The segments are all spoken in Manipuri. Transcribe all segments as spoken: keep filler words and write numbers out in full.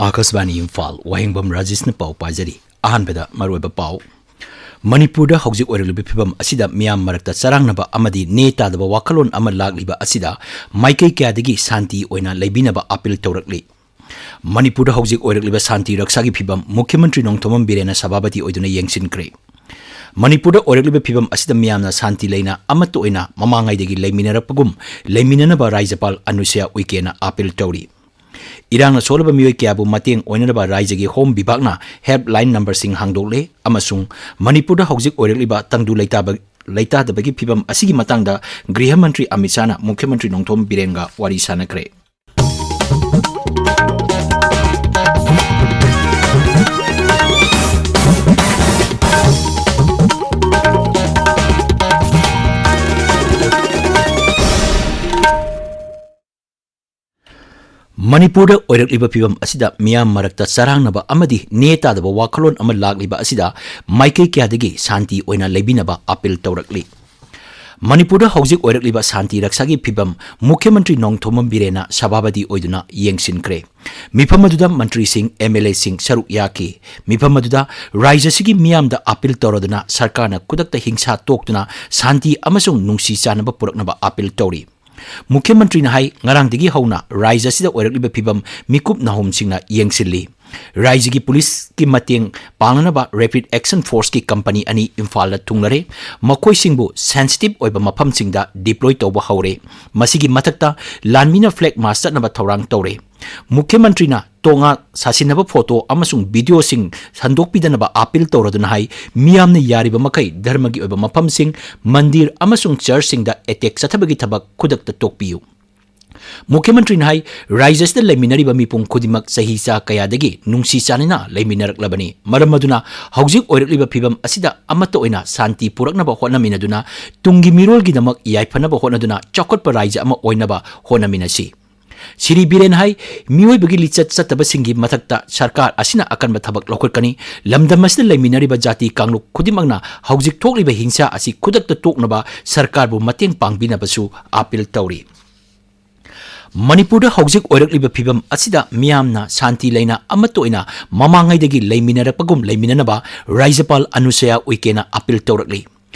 ꯑꯥꯀꯥꯁꯕꯥꯅꯤ ꯏꯝꯐꯥꯜ, ꯋꯥꯍꯦꯡꯕꯝ ꯔꯥꯖꯦꯁꯅ ꯄꯥꯎ ꯄꯥꯖꯔꯤ꯫ ꯑꯍꯥꯟꯕꯗ ꯃꯔꯨꯑꯣꯏꯕ ꯄꯥꯎ꯫ ꯃꯅꯤꯄꯨꯔꯗ ꯍꯧꯖꯤꯛ ꯑꯣꯏꯔꯛꯂꯤꯕ ꯐꯤꯕꯝ ꯑꯁꯤꯗ ꯃꯤꯌꯥꯝ ꯃꯔꯛꯇ ꯆꯔꯥꯡꯅꯕ ꯑꯃꯗꯤ ꯅꯦ ꯇꯥꯗꯕ ꯋꯥꯈꯜꯂꯣꯟ ꯑꯃ ꯂꯥꯛꯂꯤꯕ ꯑꯁꯤꯗ ꯃꯥꯏꯀꯩ ꯀꯌꯥꯗꯒꯤ ꯁꯥꯟꯇꯤ ꯑꯣꯏꯅ ꯂꯩꯕꯤꯅꯕ ꯑꯥꯄꯤꯜ ꯇꯧꯔꯛꯂꯤ꯫ ꯃꯅꯤꯄꯨꯔꯗ ꯍꯧꯖꯤꯛ ꯑꯣꯏꯔꯛꯂꯤꯕ ꯁꯥꯟꯇꯤ ꯔꯛꯁꯥꯒꯤ ꯐꯤꯕꯝ ꯃꯨꯈ꯭ꯌ ꯃꯟꯇ꯭ꯔꯤ ꯅꯣꯡꯊꯣꯝꯕꯝ ꯕꯤꯔꯦꯟꯅ ꯁꯚꯥꯄꯇꯤ ꯑꯣꯏꯗꯨꯅ ꯌꯦꯡꯁꯤꯟꯈ꯭ꯔꯦ꯫ ꯃꯅꯤꯄꯨꯔꯗ ꯑꯣꯏꯔꯛꯂꯤꯕ ꯐꯤꯕꯝ ꯑꯁꯤꯗ ꯃꯤꯌꯥꯝꯅ ꯁꯥꯟꯇꯤ ꯂꯩꯅ ꯑꯃꯠꯇ ꯑꯣꯏꯅ ꯃꯃꯥꯡꯉꯩꯗꯒꯤ ꯂꯩꯃꯤꯟꯅꯔꯛꯄꯒꯨꯝ ꯂꯩꯃꯤꯟꯅꯅꯕ ꯔꯥꯖ꯭ꯌꯄꯥꯜ ꯑꯅꯨꯁꯨꯌꯥ ꯎꯏꯀꯦꯅ ꯑꯥꯄꯤꯜ ꯇꯧꯔꯤ꯫ ꯏꯔꯥꯡꯅ ꯁꯣꯛꯂꯕ ꯃꯤꯑꯣꯏ ꯀꯌꯥꯕꯨ ꯃꯇꯦꯡ ꯑꯣꯏꯅꯅꯕ ꯔꯥꯖ꯭ꯌꯒꯤ ꯍꯣꯝ ꯕꯤꯚꯥꯒꯅ ꯍꯦꯜꯞꯂꯥꯏꯟ ꯅꯝꯕꯔꯁꯤꯡ ꯍꯥꯡꯗꯣꯛꯂꯦ ꯑꯃꯁꯨꯡ ꯃꯅꯤꯄꯨꯔꯗ ꯍꯧꯖꯤꯛ ꯑꯣꯏꯔꯛꯂꯤꯕ ꯇꯪꯗꯨ ꯂꯩꯇꯥꯕ-, ꯂꯩꯇꯥꯗꯕꯒꯤ ꯐꯤꯕꯝ ꯑꯁꯤꯒꯤ ꯃꯇꯥꯡꯗ ꯒ꯭ꯔꯤꯍ ꯃꯟꯇ꯭ꯔꯤ ꯑꯃꯤꯠ ꯁꯥꯍꯅ ꯃꯨꯈ꯭ꯌ ꯃꯟꯇ꯭ꯔꯤ ꯅꯣꯡꯊꯣꯝ ꯕꯤꯔꯦꯟꯒ ꯋꯥꯔꯤ ꯁꯥꯅꯈ꯭ꯔꯦ꯫ ꯃꯅꯤꯄꯨꯔꯗ ꯑꯣꯏꯔꯛꯂꯤꯕ ꯐꯤꯕꯝ ꯑꯁꯤꯗ ꯃꯤꯌꯥꯝ ꯃꯔꯛꯇ ꯆꯔꯥꯡꯅꯕ ꯑꯃꯗꯤ ꯅꯦ ꯇꯥꯗꯕ ꯋꯥꯈꯜꯂꯣꯟ ꯑꯃ ꯂꯥꯛꯂꯤꯕ ꯑꯁꯤꯗ ꯃꯥꯏꯀꯩ ꯀꯌꯥꯗꯒꯤ ꯁꯥꯟꯇꯤ ꯑꯣꯏꯅ ꯂꯩꯕꯤꯅꯕ ꯑꯥꯄꯤꯜ ꯇꯧꯔꯛꯂꯤ꯫ ꯃꯅꯤꯄꯨꯔꯗ ꯍꯧꯖꯤꯛ ꯑꯣꯏꯔꯛꯂꯤꯕ ꯁꯥꯟꯇꯤ ꯔꯛꯁꯥꯒꯤ ꯐꯤꯕꯝ ꯃꯨꯈ꯭ꯌ ꯃꯟꯇ꯭ꯔꯤ ꯅꯣꯡꯊꯣꯝꯕꯝ ꯕꯤꯔꯦꯟꯅ ꯁꯚꯥꯄꯇꯤ ꯑꯣꯏꯗꯨꯅ ꯌꯦꯡꯁꯤꯟꯈ꯭ꯔꯦ꯫ ꯃꯤꯐꯝ ꯑꯗꯨꯗ ꯃꯟꯇ꯭ꯔꯤꯁꯤꯡ, ꯑꯦꯝ ꯑꯦꯜ ꯑꯦꯁꯤꯡ ꯁꯔꯨꯛ ꯌꯥꯈꯤ꯫ ꯃꯤꯐꯝ ꯑꯗꯨꯗ ꯔꯥꯖ꯭ꯌ ꯑꯁꯤꯒꯤ ꯃꯤꯌꯥꯝꯗ ꯑꯥꯄꯤꯜ ꯇꯧꯔꯗꯨꯅ ꯁꯔꯀꯥꯔꯅ ꯈꯨꯗꯛꯇ ꯍꯤꯡꯁꯥ ꯇꯣꯛꯇꯨꯅ ꯁꯥꯟꯇꯤ ꯑꯃꯁꯨꯡ ꯅꯨꯡꯁꯤ ꯆꯥꯟꯅꯕ ꯄꯨꯔꯛꯅꯕ ꯑꯥꯄꯤꯜ ꯇꯧꯔꯤ꯫ ꯃꯨꯈ꯭ꯌ ꯃꯟꯇ꯭ꯔꯤꯅ ꯍꯥꯏ, ꯉꯔꯥꯡꯗꯒꯤ ꯍꯧꯅ ꯔꯥꯖ꯭ꯌ ꯑꯁꯤꯗ ꯑꯣꯏꯔꯛꯂꯤꯕ ꯐꯤꯕꯝ ꯃꯤꯀꯨꯞ ꯅꯥꯍꯨꯝꯁꯤꯡꯅ ꯌꯦꯡꯁꯤꯜꯂꯤ꯫ ꯔꯥꯖ꯭ꯌꯒꯤ ꯄꯨꯂꯤꯁꯀꯤ ꯃꯇꯦꯡ ꯄꯥꯡꯅꯅꯕ ꯔꯦꯄꯤꯗ ꯑꯦꯛꯁꯟ ꯐꯣꯔꯁꯀꯤ ꯀꯝꯄꯅꯤ ꯑꯅꯤ ꯏꯝꯐꯥꯜꯗ ꯊꯨꯡꯂꯔꯦ꯫ ꯃꯈꯣꯏꯁꯤꯡꯕꯨ ꯁꯦꯟꯁꯤꯇꯤꯚ ꯑꯣꯏꯕ ꯃꯐꯝꯁꯤꯡꯗ ꯗꯤꯄ꯭ꯂꯣꯏ ꯇꯧꯕ ꯍꯧꯔꯦ꯫ ꯃꯁꯤꯒꯤ ꯃꯊꯛꯇ ꯂꯥꯟꯃꯤꯅ ꯐ꯭ꯂꯦꯒ ꯃꯥꯔꯆ ꯆꯠꯅꯕ ꯊꯧꯔꯥꯡ ꯇꯧꯔꯦ꯫ ꯃꯨꯈ꯭ꯌ ꯃꯟꯇ꯭ꯔꯤꯅ ꯇꯣꯉꯥꯟ ꯁꯥꯁꯤꯟꯅꯕ ꯐꯣꯇꯣ ꯑꯃꯁꯨꯡ ꯚꯤꯗꯤꯑꯣꯁꯤꯡ ꯁꯟꯗꯣꯛꯄꯤꯗꯅꯕ ꯑꯥꯄꯤꯜ ꯇꯧꯔꯗꯨꯅ ꯍꯥꯏ, ꯃꯤꯌꯥꯝꯅ ꯌꯥꯔꯤꯕ ꯃꯈꯩ ꯙꯔꯃꯒꯤ ꯑꯣꯏꯕ ꯃꯐꯝꯁꯤꯡ, ꯃꯟꯗꯤꯔ ꯑꯃꯁꯨꯡ ꯆꯔꯆꯁꯤꯡꯗ ꯑꯦꯇꯦꯛ ꯆꯠꯊꯕꯒꯤ ꯊꯕꯛ ꯈꯨꯗꯛꯇ ꯇꯣꯛꯄꯤꯌꯨ꯫ ꯃꯨꯈ꯭ꯌ ꯃꯟꯇ꯭ꯔꯤꯅ ꯍꯥꯏ, ꯔꯥꯖ꯭ꯌ ꯑꯁꯤꯗ ꯂꯩꯃꯤꯟꯅꯔꯤꯕ ꯃꯤꯄꯨꯝ ꯈꯨꯗꯤꯡꯃꯛ ꯆꯍꯤ ꯆꯥ ꯀꯌꯥꯗꯒꯤ ꯅꯨꯡꯁꯤ ꯆꯥꯟꯅꯅ ꯂꯩꯃꯤꯟꯅꯔꯛꯂꯕꯅꯤ꯫ ꯃꯔꯝ ꯑꯗꯨꯅ ꯍꯧꯖꯤꯛ ꯑꯣꯏꯔꯛꯂꯤꯕ ꯐꯤꯕꯝ ꯑꯁꯤꯗ ꯑꯃꯠꯇ ꯑꯣꯏꯅ ꯁꯥꯟꯇꯤ ꯄꯨꯔꯛꯅꯕ ꯍꯣꯠꯅꯃꯤꯟꯅꯗꯨꯅ ꯇꯨꯡꯒꯤ ꯃꯤꯔꯣꯜꯒꯤꯗꯃꯛ ꯌꯥꯏꯐꯅꯕ ꯍꯣꯠꯅꯗꯨꯅ ꯆꯥꯎꯈꯠꯄ ꯔꯥꯖ꯭ꯌ ꯑꯃ ꯑꯣꯏꯅꯕ ꯍꯣꯠꯅꯃꯤꯟꯅꯁꯤ꯫ ꯁ꯭ꯔꯤ ꯕꯤꯔꯦꯟ ꯍꯥꯏ, ꯃꯤꯑꯣꯏꯕꯒꯤ ꯂꯤꯆꯠ ꯆꯠꯇꯕꯁꯤꯡꯒꯤ ꯃꯊꯛꯇ ꯁꯔꯀꯥꯔ ꯑꯁꯤꯅ ꯑꯀꯟꯕ ꯊꯕꯛ ꯂꯧꯈꯠꯀꯅꯤ꯫ ꯂꯝꯗꯝ ꯑꯁꯤꯗ ꯂꯩꯃꯤꯟꯅꯔꯤꯕ ꯖꯥꯇꯤ ꯀꯥꯡꯂꯨꯞ ꯈꯨꯗꯤꯡꯃꯛꯅ ꯍꯧꯖꯤꯛ ꯊꯣꯛꯂꯤꯕ ꯍꯤꯡꯁꯥ ꯑꯁꯤ ꯈꯨꯗꯛꯇ ꯇꯣꯛꯅꯕ ꯁꯔꯀꯥꯔꯕꯨ ꯃꯇꯦꯡ ꯄꯥꯡꯕꯤꯅꯕꯁꯨ ꯑꯥꯄꯤꯜ ꯇꯧꯔꯤ꯫ ꯃꯅꯤꯄꯨꯔꯗ ꯍꯧꯖꯤꯛ ꯑꯣꯏꯔꯛꯂꯤꯕ ꯐꯤꯕꯝ ꯑꯁꯤꯗ ꯃꯤꯌꯥꯝꯅ ꯁꯥꯟꯇꯤ ꯂꯩꯅ ꯑꯃꯠꯇ ꯑꯣꯏꯅ ꯃꯃꯥꯡꯉꯩꯗꯒꯤ ꯂꯩꯃꯤꯟꯅꯔꯛꯄꯒꯨꯝ ꯂꯩꯃꯤꯟꯅꯅꯕ ꯔꯥꯖ꯭ꯌꯄꯥꯜ ꯑꯅꯨꯁꯨꯌꯥ ꯎꯏꯀꯦꯅ ꯑꯄꯤꯜ ꯇꯧꯔꯛꯂꯤ꯫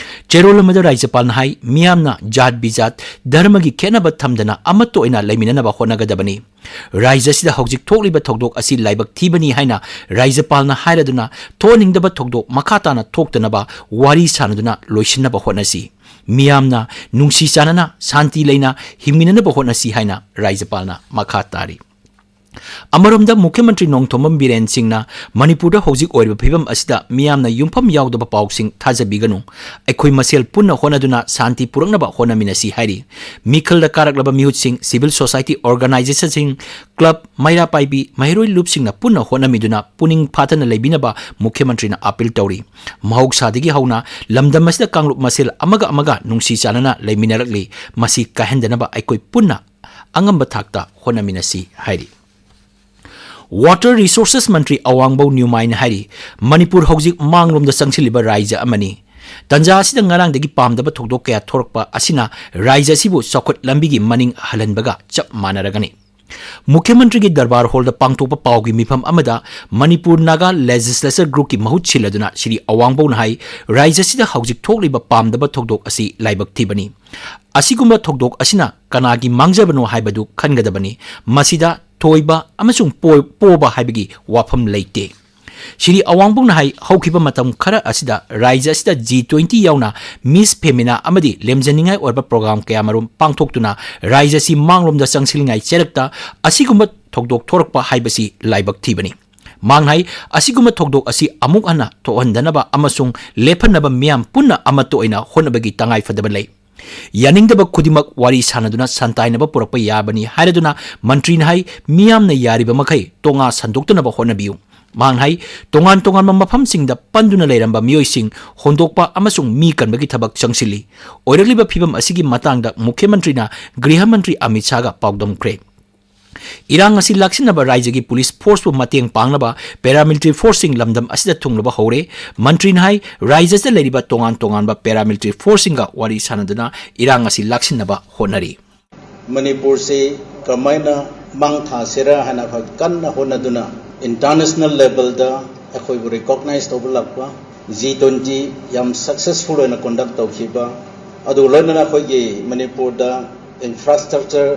ꯆꯦꯔꯣꯜ ꯑꯃꯗ ꯔꯥꯖ꯭ꯌꯄꯥꯜꯅ ꯍꯥꯏ, ꯃꯤꯌꯥꯝꯅ ꯖꯥꯠ ꯕꯤꯖꯥꯠ, ꯙꯔꯃꯒꯤ ꯈꯦꯠꯅꯕ ꯊꯝꯗꯅ ꯑꯃꯠꯇ ꯑꯣꯏꯅ ꯂꯩꯃꯤꯟꯅꯅꯕ ꯍꯣꯠꯅꯒꯗꯕꯅꯤ꯫ ꯔꯥꯖ꯭ꯌ ꯑꯁꯤꯗ ꯍꯧꯖꯤꯛ ꯊꯣꯛꯂꯤꯕ ꯊꯧꯗꯣꯛ ꯑꯁꯤ ꯂꯥꯏꯕꯛ ꯊꯤꯕꯅꯤ ꯍꯥꯏꯅ ꯔꯥꯖ꯭ꯌꯄꯥꯜꯅ ꯍꯥꯏꯔꯗꯨꯅ, ꯊꯣꯛꯍꯟꯅꯤꯡꯗꯕ ꯊꯧꯗꯣꯛ ꯃꯈꯥ ꯇꯥꯅ ꯊꯣꯛꯇꯅꯕ ꯋꯥꯔꯤ ꯁꯥꯅꯗꯨꯅ ꯂꯣꯏꯁꯤꯟꯅꯕ ꯍꯣꯠꯅꯁꯤ꯫ ꯃꯤꯌꯥꯝꯅ ꯅꯨꯡꯁꯤ ꯆꯥꯟꯅꯅ, ꯁꯥꯟꯇꯤ ꯂꯩꯅ ꯍꯤꯡꯃꯤꯟꯅꯅꯕ ꯍꯣꯠꯅꯁꯤ ꯍꯥꯏꯅ ꯔꯥꯖ꯭ꯌꯄꯥꯜꯅ ꯃꯈꯥ ꯇꯥꯔꯤ꯫ ꯑꯃꯔꯣꯝꯗ ꯃꯨꯈ꯭ꯌ ꯃꯟꯇ꯭ꯔꯤ ꯅꯣꯡꯊꯣꯝꯕꯝ ꯕꯤꯔꯦꯟ ꯁꯤꯡꯅ ꯃꯅꯤꯄꯨꯔꯗ ꯍꯧꯖꯤꯛ ꯑꯣꯏꯔꯤꯕ ꯐꯤꯕꯝ ꯑꯁꯤꯗ ꯃꯤꯌꯥꯝꯅ ꯌꯨꯝꯐꯝ ꯌꯥꯎꯗꯕ ꯄꯥꯎꯁꯤꯡ ꯊꯥꯖꯕꯤꯒꯅꯨ꯫ ꯑꯩꯈꯣꯏ ꯃꯁꯦꯜ ꯄꯨꯟꯅ ꯍꯣꯠꯅꯗꯨꯅ ꯁꯥꯟꯇꯤ ꯄꯨꯔꯛꯅꯕ ꯍꯣꯠꯅꯃꯤꯟꯅꯁꯤ ꯍꯥꯏꯔꯤ꯫ ꯃꯤꯈꯜꯗ ꯀꯥꯔꯛꯂꯕ ꯃꯤꯍꯨꯠꯁꯤꯡ, civil society organization ꯁꯤꯡ, club, ꯃꯩꯔꯥ ꯄꯥꯏꯕꯤ, ꯃꯍꯩꯔꯣꯏ ꯂꯨꯞꯁꯤꯡꯅ ꯄꯨꯟꯅ ꯍꯣꯠꯅꯃꯤꯗꯨꯅ ꯄꯨꯛꯅꯤꯡ ꯐꯥꯊꯅ ꯂꯩꯕꯤꯅꯕ ꯃꯨꯈ꯭ꯌ ꯃꯟꯇ꯭ꯔꯤꯅ ꯑꯄꯤꯜ ꯇꯧꯔꯤ꯫ ꯃꯍꯧꯁꯥꯗꯒꯤ ꯍꯧꯅ ꯂꯝꯗꯝ ꯑꯁꯤꯗ ꯀꯥꯡꯂꯨꯞ ꯃꯁꯦꯜ ꯑꯃꯒ ꯑꯃꯒ ꯅꯨꯡꯁꯤ ꯆꯥꯟꯅꯅ ꯂꯩꯃꯤꯟꯅꯔꯛꯂꯤ꯫ ꯃꯁꯤ ꯀꯥꯏꯍꯟꯗꯅꯕ ꯑꯩꯈꯣꯏ ꯄꯨꯟꯅ ꯑꯉꯝꯕ ꯊꯥꯛꯇ ꯍꯣꯠꯅꯃꯤꯟꯅꯁꯤ ꯍꯥꯏꯔꯤ꯫ Water Resources ꯃꯟꯇ꯭ꯔꯤ ꯑꯋꯥꯡꯕꯧ ꯅ꯭ꯌꯨꯃꯥꯏꯅ ꯍꯥꯏꯔꯤ, ꯃꯅꯤꯄꯨꯔ ꯍꯧꯖꯤꯛ ꯃꯥꯡꯂꯣꯝꯗ ꯆꯪꯁꯤꯜꯂꯤꯕ ꯔꯥꯏꯖ꯭ꯌ ꯑꯃꯅꯤ꯫ ꯇꯟꯖꯥ ꯑꯁꯤꯗ ꯉꯔꯥꯡꯗꯒꯤ ꯄꯥꯝꯗꯕ ꯊꯧꯗꯣꯛ ꯀꯌꯥ ꯊꯣꯔꯛꯄ ꯑꯁꯤꯅ ꯔꯥꯏꯖ꯭ꯌ ꯑꯁꯤꯕꯨ ꯆꯥꯎꯈꯠ ꯂꯝꯕꯤꯒꯤ ꯃꯅꯤꯡ ꯍꯜꯍꯟꯕꯒ ꯆꯞ ꯃꯥꯟꯅꯔꯒꯅꯤ꯫ ꯃꯨꯈ꯭ꯌ ꯃꯟꯇ꯭ꯔꯤꯒꯤ ꯗꯔꯕꯥꯔ ꯍꯣꯜꯗ ꯄꯥꯡꯊꯣꯛꯄ ꯄꯥꯎꯒꯤ ꯃꯤꯐꯝ ꯑꯃꯗ ꯃꯅꯤꯄꯨꯔ ꯅꯥꯒꯥ ꯂꯦꯖꯤꯁꯂꯦꯆꯔ ꯒ꯭ꯔꯨꯞꯀꯤ ꯃꯍꯨꯠ ꯁꯤꯜꯂꯗꯨꯅ ꯁ꯭ꯔꯤ ꯑꯋꯥꯡꯕꯧꯅ ꯍꯥꯏ, ꯔꯥꯏꯖ꯭ꯌ ꯑꯁꯤꯗ ꯍꯧꯖꯤꯛ ꯊꯣꯛꯂꯤꯕ ꯄꯥꯝꯗꯕ ꯊꯧꯗꯣꯛ ꯑꯁꯤ ꯂꯥꯏꯕꯛ ꯊꯤꯕꯅꯤ꯫ ꯑꯁꯤꯒꯨꯝꯕ ꯊꯧꯗꯣꯛ ꯑꯁꯤꯅ ꯀꯅꯥꯒꯤ ꯃꯥꯡꯖꯕꯅꯣ ꯍꯥꯏꯕꯗꯨ ꯈꯟꯒꯗꯕꯅꯤ꯫ ꯃꯁꯤꯗ ꯊꯣꯏꯕ ꯑꯃꯁꯨꯡ ꯄꯣ-, ꯄꯣꯕ ꯍꯥꯏꯕꯒꯤ ꯋꯥꯐꯝ ꯂꯩꯇꯦ꯫ ꯁ꯭ꯔꯤ ꯑꯋꯥꯡꯕꯧꯅ ꯍꯥꯏ, ꯍꯧꯈꯤꯕ ꯃꯇꯝ ꯈꯔ ꯑꯁꯤꯗ ꯔꯥꯏꯖ꯭ꯌ ꯑꯁꯤꯗ G twenty ꯌꯥꯎꯅ ꯃꯤꯁ ꯐꯦꯃꯤꯅꯥ ꯑꯃꯗꯤ ꯂꯦꯝꯖꯅꯤꯡꯉꯥꯏ ꯑꯣꯏꯔꯕ ꯄ꯭ꯔꯣꯒ꯭ꯔꯥꯝ ꯀꯌꯥꯃꯔꯨꯝ ꯄꯥꯡꯊꯣꯛꯇꯨꯅ ꯔꯥꯏꯖ꯭ꯌ ꯑꯁꯤ ꯃꯥꯡꯂꯣꯝꯗ ꯆꯪꯁꯤꯜꯂꯤꯉꯥꯏ ꯆꯩꯔꯛꯇ ꯑꯁꯤꯒꯨꯝꯕ ꯊꯧꯗꯣꯛ ꯊꯣꯔꯛꯄ ꯍꯥꯏꯕꯁꯤ ꯂꯥꯏꯕꯛ ꯊꯤꯕꯅꯤ꯫ ꯃꯥꯡ ꯍꯥꯏ, ꯑꯁꯤꯒꯨꯝꯕ ꯊꯧꯗꯣꯛ ꯑꯁꯤ ꯑꯃꯨꯛ ꯍꯟꯅ ꯊꯣꯛꯍꯟꯗꯅꯕ ꯑꯃꯁꯨꯡ ꯂꯦꯞꯍꯟꯅꯕ ꯃꯤꯌꯥꯝ ꯄꯨꯟꯅ ꯑꯃꯠꯇ ꯑꯣꯏꯅ ꯍꯣꯠꯅꯕꯒꯤ ꯇꯉꯥꯏꯐꯗꯕ ꯂꯩ꯫ ꯌꯥꯅꯤꯡꯗꯕ ꯈꯨꯗꯤꯡꯃꯛ ꯋꯥꯔꯤ ꯁꯥꯅꯗꯨꯅ ꯁꯟꯇꯥꯏꯅꯕ ꯄꯨꯔꯛꯄ ꯌꯥꯕꯅꯤ ꯍꯥꯏꯔꯗꯨꯅ ꯃꯟꯇ꯭ꯔꯤꯅ ꯍꯥꯏ, ꯃꯤꯌꯥꯝꯅ ꯌꯥꯔꯤꯕ ꯃꯈꯩ ꯇꯣꯉꯥ ꯁꯟꯗꯣꯛꯇꯅꯕ ꯍꯣꯠꯅꯕꯤꯌꯨ꯫ ꯃꯥꯡ ꯍꯥꯏ, ꯇꯣꯉꯥꯟ ꯇꯣꯉꯥꯟꯕ ꯃꯐꯝꯁꯤꯡꯗ ꯄꯟꯗꯨꯅ ꯂꯩꯔꯝꯕ ꯃꯤꯑꯣꯏꯁꯤꯡ ꯍꯣꯟꯗꯣꯛꯄ ꯑꯃꯁꯨꯡ ꯃꯤ ꯀꯟꯕꯒꯤ ꯊꯕꯛ ꯆꯪꯁꯤꯜꯂꯤ꯫ ꯑꯣꯏꯔꯛꯂꯤꯕ ꯐꯤꯕꯝ ꯑꯁꯤꯒꯤ ꯃꯇꯥꯡꯗ ꯃꯨꯈ꯭ꯌ ꯃꯟꯇ꯭ꯔꯤꯅ ꯒ꯭ꯔꯤꯍ ꯃꯟꯇ꯭ꯔꯤ ꯑꯃꯤꯠ ꯁꯥꯍꯒ ꯄꯥꯎꯗꯝꯈ꯭ꯔꯦ꯫ ꯏꯔꯥꯡ ꯑꯁꯤ ꯂꯥꯛꯁꯤꯟꯅꯕ ꯔꯥꯏꯖ꯭ꯌꯒꯤ ꯄꯨꯂꯤꯁ ꯐꯣꯔꯁꯄꯨ ꯃꯇꯦꯡ ꯄꯥꯡꯅꯕ ꯄꯦꯔꯥꯃꯤꯂꯤꯇꯔꯤ ꯐꯣꯔꯁꯁꯤꯡ ꯂꯝꯗꯝ ꯑꯁꯤꯗ ꯊꯨꯡꯂꯕ ꯍꯧꯔꯦ꯫ ꯃꯟꯇ꯭ꯔꯤꯅ ꯍꯥꯏ, ꯔꯥꯏꯖ꯭ꯌ ꯑꯁꯤꯗ ꯂꯩꯔꯤꯕ ꯇꯣꯉꯥꯟ ꯇꯣꯉꯥꯟꯕ ꯄꯦꯔꯥꯃꯤꯂꯤꯇꯔꯤ ꯐꯣꯔꯁꯁꯤꯡꯒ ꯋꯥꯔꯤ ꯁꯥꯅꯗꯨꯅ ꯏꯔꯥꯡ ꯑꯁꯤ ꯂꯥꯛꯁꯤꯟꯅꯕ ꯍꯣꯠꯅꯔꯤ꯫ ꯃꯅꯤꯄꯨꯔꯁꯤ ꯀꯃꯥꯏꯅ ꯃꯥꯡ ꯊꯥꯁꯤꯔꯥ ꯍꯥꯏꯅ ꯑꯩꯈꯣꯏ ꯀꯟꯅ ꯍꯣꯠꯅꯗꯨꯅ international levelꯗ ꯑꯩꯈꯣꯏꯕꯨ recognize ꯇꯧꯕ ꯂꯥꯛꯄ G twenty ꯌꯥꯝ successful ꯑꯣꯏꯅ conduct ꯇꯧꯈꯤꯕ, ꯑꯗꯨꯒ ꯂꯣꯏꯅꯅ ꯑꯩꯈꯣꯏꯒꯤ ꯃꯅꯤꯄꯨꯔꯗ infrastructure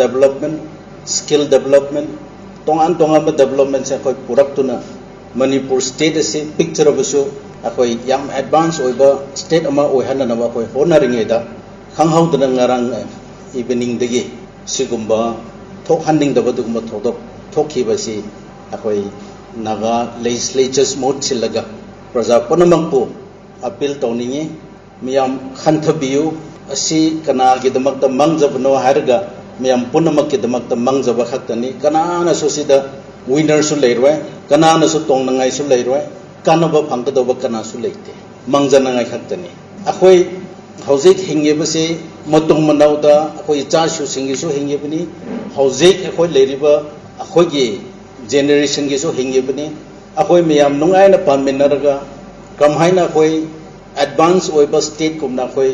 development, skill development, ꯇꯣꯉꯥꯟ ꯇꯣꯉꯥꯟꯕ developmentꯁꯦ ꯑꯩꯈꯣꯏ ꯄꯨꯔꯛꯇꯨꯅ ꯃꯅꯤꯄꯨꯔ state ꯑꯁꯤ ꯄꯤꯛꯆꯔꯕꯁꯨ ꯑꯩꯈꯣꯏ ꯌꯥꯝ advance ꯑꯣꯏꯕ state ꯑꯃ ꯑꯣꯏꯍꯟꯅꯅꯕ ꯑꯩꯈꯣꯏ ꯍꯣꯠꯅꯔꯤꯉꯩꯗ, ꯈꯪꯍꯧꯗꯅ ꯉꯔꯥꯡ eveningꯗꯒꯤ ꯁꯤꯒꯨꯝꯕ ꯊꯣꯛꯍꯟꯅꯤꯡꯗꯕ ꯑꯗꯨꯒꯨꯝꯕ ꯊꯧꯗꯣꯛ ꯊꯣꯛꯈꯤꯕꯁꯤ ꯑꯩꯈꯣꯏ ꯅꯥꯒꯥ legislatures ꯃꯍꯨꯠ ꯁꯤꯜꯂꯒ ꯄ꯭ꯔꯖꯥ ꯄꯨꯝꯅꯃꯛꯄꯨ appeal ꯇꯧꯅꯤꯡꯉꯤ꯫ ꯃꯤꯌꯥꯝ ꯈꯟꯊꯕꯤꯌꯨ, ꯑꯁꯤ ꯀꯅꯥꯒꯤꯗꯃꯛꯇ ꯃꯥꯡꯖꯕꯅꯣ ꯍꯥꯏꯔꯒ ꯃꯤꯌꯥꯝ ꯄꯨꯝꯅꯃꯛꯀꯤꯗꯃꯛꯇ ꯃꯥꯡꯖꯕ ꯈꯛꯇꯅꯤ꯫ ꯀꯅꯥꯅꯁꯨ ꯁꯤꯗ winnerꯁꯨ ꯂꯩꯔꯣꯏ, ꯀꯅꯥꯅꯁꯨ ꯇꯣꯡꯅꯉꯥꯏꯁꯨ ꯂꯩꯔꯣꯏ, ꯀꯥꯟꯅꯕ ꯐꯪꯒꯗꯧꯕ ꯀꯅꯥꯁꯨ ꯂꯩꯇꯦ, ꯃꯥꯡꯖꯅꯉꯥꯏ ꯈꯛꯇꯅꯤ꯫ ꯑꯩꯈꯣꯏ ꯍꯧꯖꯤꯛ ꯍꯤꯡꯉꯤꯕꯁꯤ ꯃꯇꯨꯡ ꯃꯅꯥꯎꯗ ꯑꯩꯈꯣꯏ ꯏꯆꯥꯁꯨꯁꯤꯡꯒꯤꯁꯨ ꯍꯤꯡꯉꯤꯕꯅꯤ, ꯍꯧꯖꯤꯛ ꯑꯩꯈꯣꯏ ꯂꯩꯔꯤꯕ ꯑꯩꯈꯣꯏꯒꯤ generationꯒꯤꯁꯨ ꯍꯤꯡꯉꯤꯕꯅꯤ꯫ ꯑꯩꯈꯣꯏ ꯃꯌꯥꯝ ꯅꯨꯡꯉꯥꯏꯅ ꯄꯥꯟꯃꯤꯟꯅꯔꯒ ꯀꯔꯝꯍꯥꯏꯅ ꯑꯩꯈꯣꯏ advance ꯑꯣꯏꯕ stateꯀꯨꯝꯅ ꯑꯩꯈꯣꯏ,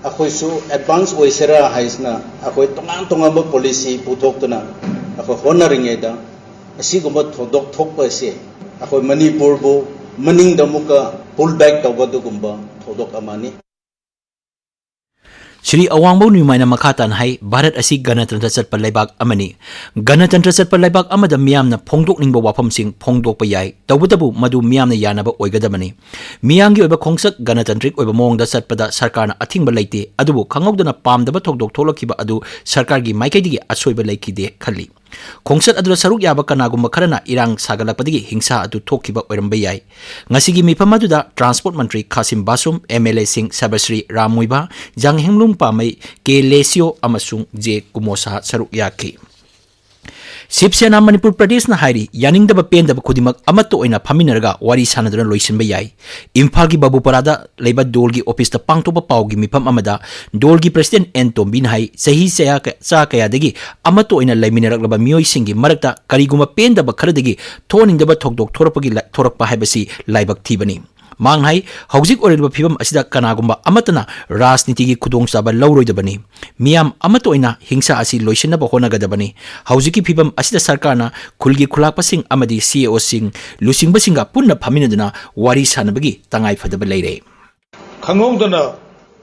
ꯑꯩꯈꯣꯏꯁꯨ advance ꯑꯣꯏꯁꯤꯔꯥ ꯍꯥꯏꯁꯤꯅ ꯑꯩꯈꯣꯏ ꯇꯣꯉꯥꯟ ꯇꯣꯉꯥꯟꯕ policy ꯄꯨꯊꯣꯛꯇꯨꯅ ꯑꯩꯈꯣꯏ ꯍꯣꯠꯅꯔꯤꯉꯩꯗ ꯑꯁꯤꯒꯨꯝꯕ ꯊꯧꯗꯣꯛ ꯊꯣꯛꯄ ꯑꯁꯤ ꯑꯩꯈꯣꯏ ꯃꯅꯤꯄꯨꯔꯕꯨ ꯃꯅꯤꯡꯗ ꯑꯃꯨꯛꯀ pull back ꯇꯧꯕ ꯑꯗꯨꯒꯨꯝꯕ ꯊꯧꯗꯣꯛ ꯑꯃꯅꯤ꯫ ꯁ꯭ꯔꯤ ꯑꯋꯥꯡꯕꯧ ꯅ꯭ꯌꯨꯃꯥꯏꯅ ꯃꯈꯥ ꯇꯥꯅ ꯍꯥꯏ, ꯚꯥꯔꯠ ꯑꯁꯤ ꯒꯅꯇꯟꯇ꯭ꯔ ꯆꯠꯄ ꯂꯩꯕꯥꯛ ꯑꯃꯅꯤ꯫ ꯒꯅꯇꯟꯇ꯭ꯔ ꯆꯠꯄ ꯂꯩꯕꯥꯛ ꯑꯃꯗ ꯃꯤꯌꯥꯝꯅ ꯐꯣꯡꯗꯣꯛꯅꯤꯡꯕ ꯋꯥꯐꯝꯁꯤꯡ ꯐꯣꯡꯗꯣꯛꯄ ꯌꯥꯏ, ꯇꯧꯕꯇꯕꯨ ꯃꯗꯨ ꯃꯤꯌꯥꯝꯅ ꯌꯥꯅꯕ ꯑꯣꯏꯒꯗꯕꯅꯤ꯫ ꯃꯤꯌꯥꯝꯒꯤ ꯑꯣꯏꯕ ꯈꯣꯡꯆꯠ ꯒꯅꯇꯟꯇ꯭ꯔꯤꯛ ꯑꯣꯏꯕ ꯃꯑꯣꯡꯗ ꯆꯠꯄꯗ ꯁꯔꯀꯥꯔꯅ ꯑꯊꯤꯡꯕ ꯂꯩꯇꯦ, ꯑꯗꯨꯕꯨ ꯈꯪꯍꯧꯗꯅ ꯄꯥꯝꯗꯕ ꯊꯧꯗꯣꯛ ꯊꯣꯛꯂꯛꯈꯤꯕ ꯑꯗꯨ ꯁꯔꯀꯥꯔꯒꯤ ꯃꯥꯏꯀꯩꯗꯒꯤ ꯑꯁꯣꯏꯕ ꯂꯩꯈꯤꯗꯦ ꯈꯜꯂꯤ꯫ ꯈꯣꯡꯆꯠ ꯑꯗꯨꯗ ꯁꯔꯨꯛ ꯌꯥꯕ ꯀꯅꯥꯒꯨꯝꯕ ꯈꯔꯅ ꯏꯔꯥꯡ ꯁꯥꯒꯠꯂꯛꯄꯗꯒꯤ ꯍꯤꯡꯁꯥ ꯑꯗꯨ ꯊꯣꯛꯈꯤꯕ ꯑꯣꯏꯔꯝꯕ ꯌꯥꯏ꯫ ꯉꯁꯤꯒꯤ ꯃꯤꯐꯝ ꯑꯗꯨꯗ ꯇ꯭ꯔꯥꯟꯁꯄꯣꯔꯠ ꯃꯟꯇ꯭ꯔꯤ ꯈꯥꯁꯤꯝ ꯕꯥꯁꯨꯝ, ꯑꯦꯝ ꯑꯦꯜ ꯑꯦꯁꯤꯡ ꯁꯕꯁ꯭ꯔꯤ ꯔꯥꯝ ꯃꯨꯏꯕꯥ, ꯖꯥꯡꯍꯦꯡꯂꯨꯡ ꯄꯥꯃꯩ, ꯀꯦ ꯂꯦꯁꯤꯑꯣ ꯑꯃꯁꯨꯡ ꯖꯦ ꯀꯨꯃꯣꯁꯥ ꯁꯔꯨꯛ ꯌꯥꯈꯤ꯫ ꯁꯤꯕ ꯁꯦꯅꯥ ꯃꯅꯤꯄꯨꯔ ꯄ꯭ꯔꯗꯦꯁꯅ ꯍꯥꯏꯔꯤ, ꯌꯥꯅꯤꯡꯗꯕ ꯄꯦꯟꯗꯕ ꯈꯨꯗꯤꯡꯃꯛ ꯑꯃꯠꯇ ꯑꯣꯏꯅ ꯐꯝꯃꯤꯟꯅꯔꯒ ꯋꯥꯔꯤ ꯁꯥꯟꯅꯗꯨꯅ ꯂꯣꯏꯁꯤꯟꯕ ꯌꯥꯏ꯫ ꯏꯝꯐꯥꯜꯒꯤ ꯕꯥꯕꯨꯄꯥꯔꯥꯗ ꯂꯩꯕ ꯗꯣꯜꯒꯤ ꯑꯣꯐꯤꯁꯇ ꯄꯥꯡꯊꯣꯛꯄ ꯄꯥꯎꯒꯤ ꯃꯤꯐꯝ ꯑꯃꯗ ꯗꯣꯜꯒꯤ ꯄ꯭ꯔꯁꯤꯗꯦꯟꯠ ꯑꯦꯟ ꯇꯣꯝꯕꯤꯅ ꯍꯥꯏ, ꯆꯍꯤ ꯆꯌꯥ ꯀ-, ꯆꯥ ꯀꯌꯥꯗꯒꯤ ꯑꯃꯠꯇ ꯑꯣꯏꯅ ꯂꯩꯃꯤꯟꯅꯔꯛꯂꯕ ꯃꯤꯑꯣꯏꯁꯤꯡꯒꯤ ꯃꯔꯛꯇ ꯀꯔꯤꯒꯨꯝꯕ ꯄꯦꯟꯗꯕ ꯈꯔꯗꯒꯤ ꯊꯣꯛꯍꯟꯅꯤꯡꯗꯕ ꯊꯧꯗꯣꯛ ꯊꯣꯔꯛꯄꯒꯤ ꯂ-, ꯊꯣꯔꯛꯄ ꯍꯥꯏꯕꯁꯤ ꯂꯥꯏꯕꯛ ꯊꯤꯕꯅꯤ꯫ ꯃꯍꯥꯛꯅ ꯍꯥꯏ, ꯍꯧꯖꯤꯛ ꯑꯣꯏꯔꯤꯕ ꯐꯤꯕꯝ ꯑꯁꯤꯗ ꯀꯅꯥꯒꯨꯝꯕ ꯑꯃꯠꯇꯅ ꯔꯥꯖꯅꯤꯇꯤꯒꯤ ꯈꯨꯗꯣꯡꯆꯥꯕ ꯂꯧꯔꯣꯏꯗꯕꯅꯤ꯫ ꯃꯤꯌꯥꯝ ꯑꯃꯠꯇ ꯑꯣꯏꯅ ꯍꯤꯡꯁꯥ ꯑꯁꯤ ꯂꯣꯏꯁꯤꯟꯅꯕ ꯍꯣꯠꯅꯒꯗꯕꯅꯤ꯫ ꯍꯧꯖꯤꯛꯀꯤ ꯐꯤꯕꯝ ꯑꯁꯤꯗ ꯁꯔꯀꯥꯔꯅ ꯈꯨꯜꯒꯤ ꯈꯨꯂꯥꯛꯄꯁꯤꯡ ꯑꯃꯗꯤ ꯁꯤ ꯑꯦ ꯑꯣꯁꯤꯡ, ꯂꯨꯆꯤꯡꯕꯁꯤꯡꯒ ꯄꯨꯟꯅ ꯐꯝꯃꯤꯟꯅꯗꯨꯅ ꯋꯥꯔꯤ ꯁꯥꯅꯕꯒꯤ ꯇꯉꯥꯏ ꯐꯗꯕ ꯂꯩꯔꯦ꯫ ꯈꯪꯍꯧꯗꯅ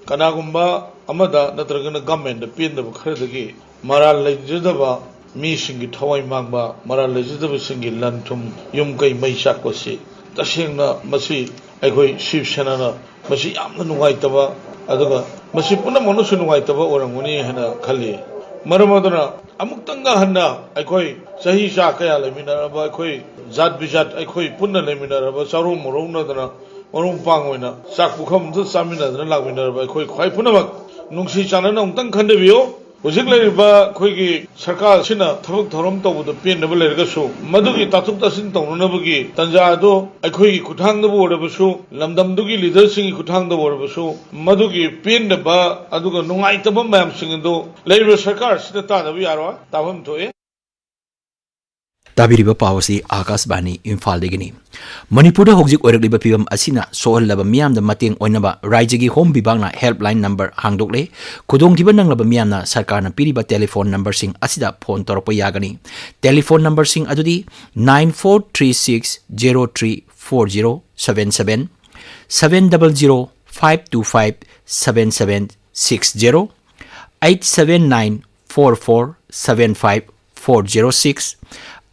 ꯀꯅꯥꯒꯨꯝꯕ ꯑꯃꯗ ꯅꯠꯇ꯭ꯔꯒꯅ ꯒꯃꯦꯟꯗ ꯄꯦꯟꯗꯕ ꯈꯔꯗꯒꯤ ꯃꯔꯥꯜ ꯂꯩꯖꯗꯕ ꯃꯤꯁꯤꯡꯒꯤ ꯊꯋꯥꯏ ꯃꯥꯡꯕ, ꯃꯔꯥꯜ ꯂꯩꯖꯗꯕꯁꯤꯡꯒꯤ ꯂꯟ ꯊꯨꯝ, ꯌꯨꯝ ꯀꯩ ꯃꯩ ꯆꯥꯛꯄꯁꯤ ꯇꯁꯦꯡꯅ ꯃꯁꯤ ꯑꯩꯈꯣꯏ ꯁꯤꯕ ꯁꯦꯅꯥꯅ ꯃꯁꯤ ꯌꯥꯝꯅ ꯅꯨꯡꯉꯥꯏꯇꯕ, ꯑꯗꯨꯒ ꯃꯁꯤ ꯄꯨꯝꯅꯃꯛꯅꯁꯨ ꯅꯨꯡꯉꯥꯏꯇꯕ ꯑꯣꯏꯔꯝꯒꯅꯤ ꯍꯥꯏꯅ ꯈꯜꯂꯤ꯫ ꯃꯔꯝ ꯑꯗꯨꯅ ꯑꯃꯨꯛꯇꯪꯒ ꯍꯟꯅ ꯑꯩꯈꯣꯏ ꯆꯍꯤ ꯆꯥ ꯀꯌꯥ ꯂꯩꯃꯤꯟꯅꯔꯕ, ꯑꯩꯈꯣꯏ ꯖꯥꯠ ꯕꯤꯖꯥꯠ ꯑꯩꯈꯣꯏ ꯄꯨꯟꯅ ꯂꯩꯃꯤꯟꯅꯔꯕ, ꯆꯥꯔꯣꯡ ꯃꯔꯧꯅꯗꯅ ꯃꯔꯨꯞ ꯃꯄꯥꯡ ꯑꯣꯏꯅ ꯆꯥꯛ ꯄꯨꯈꯝ ꯑꯃꯗ ꯆꯥꯃꯤꯟꯅꯗꯅ ꯂꯥꯛꯃꯤꯟꯅꯔꯕ ꯑꯩꯈꯣꯏ ꯈ꯭ꯋꯥꯏ ꯄꯨꯝꯅꯃꯛ ꯅꯨꯡꯁꯤ ꯆꯥꯟꯅꯅ ꯑꯃꯨꯛꯇꯪ ꯈꯟꯊꯕꯤꯌꯨ꯫ ꯍꯧꯖꯤꯛ ꯂꯩꯔꯤꯕ ꯑꯩꯈꯣꯏꯒꯤ ꯁꯔꯀꯥꯔ ꯑꯁꯤꯅ ꯊꯕꯛ ꯊꯧꯔꯝ ꯇꯧꯕꯗ ꯄꯦꯟꯗꯕ ꯂꯩꯔꯒꯁꯨ, ꯃꯗꯨꯒꯤ ꯇꯥꯊꯣꯛ ꯇꯥꯁꯤꯟ ꯇꯧꯅꯅꯕꯒꯤ ꯇꯥꯟꯖꯥ ꯑꯗꯨ ꯑꯩꯈꯣꯏꯒꯤ ꯈꯨꯠꯊꯥꯡꯗꯕꯨ ꯑꯣꯏꯔꯕꯁꯨ, ꯂꯝꯗꯝꯗꯨꯒꯤ ꯂꯤꯗꯔꯁꯤꯡꯒꯤ ꯈꯨꯠꯊꯥꯡꯗꯕꯨ ꯑꯣꯏꯔꯕꯁꯨ, ꯃꯗꯨꯒꯤ ꯄꯦꯟꯗꯕ ꯑꯗꯨꯒ ꯅꯨꯡꯉꯥꯏꯇꯕ ꯃꯌꯥꯝꯁꯤꯡ ꯑꯗꯨ ꯂꯩꯔꯤꯕ ꯁꯔꯀꯥꯔ ꯑꯁꯤꯅ ꯇꯥꯗꯕ ꯌꯥꯔꯣꯏ, ꯇꯥꯐꯝ ꯊꯣꯛꯏ꯫ ꯇꯥꯕꯤꯔꯤꯕ ꯄꯥꯎ ꯑꯁꯤ ꯑꯥꯀꯥꯁꯕꯥꯅꯤ ꯏꯝꯐꯥꯜꯗꯒꯤꯅꯤ꯫ ꯃꯅꯤꯄꯨꯔꯗ ꯍꯧꯖꯤꯛ ꯑꯣꯏꯔꯛꯂꯤꯕ ꯐꯤꯕꯝ ꯑꯁꯤꯅ ꯁꯣꯛꯍꯜꯂꯕ ꯃꯤꯌꯥꯝꯗ ꯃꯇꯦꯡ ꯑꯣꯏꯅꯕ ꯔꯥꯏꯖ꯭ꯌꯒꯤ ꯍꯣꯝ ꯕꯤꯚꯥꯒꯅ ꯍꯦꯜꯞꯂꯥꯏꯟ ꯅꯝꯕꯔ ꯍꯥꯡꯗꯣꯛꯂꯦ꯫ ꯈꯨꯗꯣꯡꯊꯤꯕ ꯅꯪꯂꯕ ꯃꯤꯌꯥꯝꯅ ꯁꯔꯀꯥꯔꯅ ꯄꯤꯔꯤꯕ ꯇꯦꯂꯤꯐꯣꯟ ꯅꯝꯕꯔꯁꯤꯡ ꯑꯁꯤꯗ ꯐꯣꯟ ꯇꯧꯔꯛꯄ ꯌꯥꯒꯅꯤ꯫ ꯇꯦꯂꯤꯐꯣꯟ ꯅꯝꯕꯔꯁꯤꯡ ꯑꯗꯨꯗꯤ nine four three six zero three four zero seven seven, seven double zero five two five seven seven six zero, eight seven nine four four seven five four zero six,